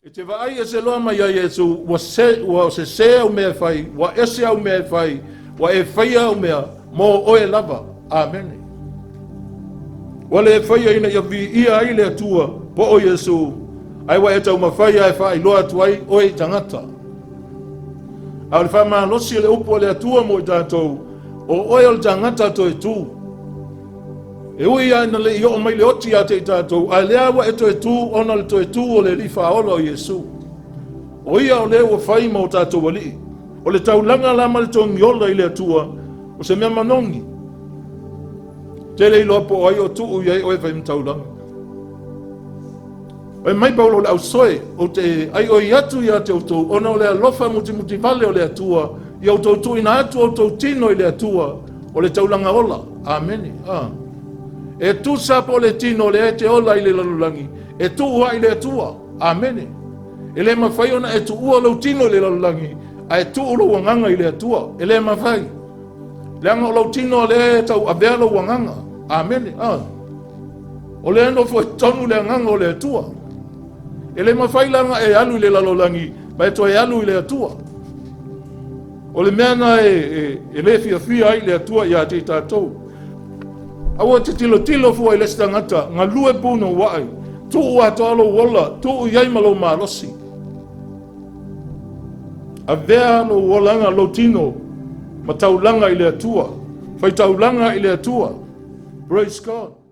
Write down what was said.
E te vaai ese loa mai ia Iesu, ua, se, ua sesē au mea e fai, ua ese au mea e fai, ua e faia au mea mo oe lava. Amene. Ua le faia ina ia viia ai le Atua po o Iesu, ae ua e taumafai e faailoa atu ai oe i tagata. A o le faamalosi o le upu a le Atua mo i tatou, o oe o le tagata toe tu. E ui lava ina le i oo mai le oti ia te i tatou, ae lea ua e toe tu ona o le toe tu o le Alii Faaola o Iesu. O ia o lea ua fai ma o tatou Alii. O le taulaga la ma le togiola i le Atua, o se mea manogi. Tele iloa po o ai o tuu i ai oe fai ma taulaga. Fai mai Paulo o le ausoe, ou te aioi atu ia te outou, ona o le alofa mutimutivale o le Atua, ia outou tuuina atu outou tino i le Atua, o le taulaga ola. Amene. Ah. E tusa po o le tino lea e te ola i le lalolagi, e tuu ai i le Atua. Amene. E le mafai ona e tuua lou tino i le lalolagi, ae tuu lou agaga i le Atua. E le mafai. Leaga o lou tino lea e tau avea lou agaga. Amene. Ah. O lea e nofo i totonu le agaga o le Atua. E le mafai la ona e alu i le lalolagi, ma e toe alu i le Atua. O le mea na e, e, e le fiafia ai le Atua ia te i tatou. Aua te tilotilo fua i le isi tagata, galue punouai, tuu atoa lou ola, tuu i ai ma lou malosi. Avea lou olaga, lou tino, ma taulaga i le Atua. Fai taulaga i le Atua. Praise God.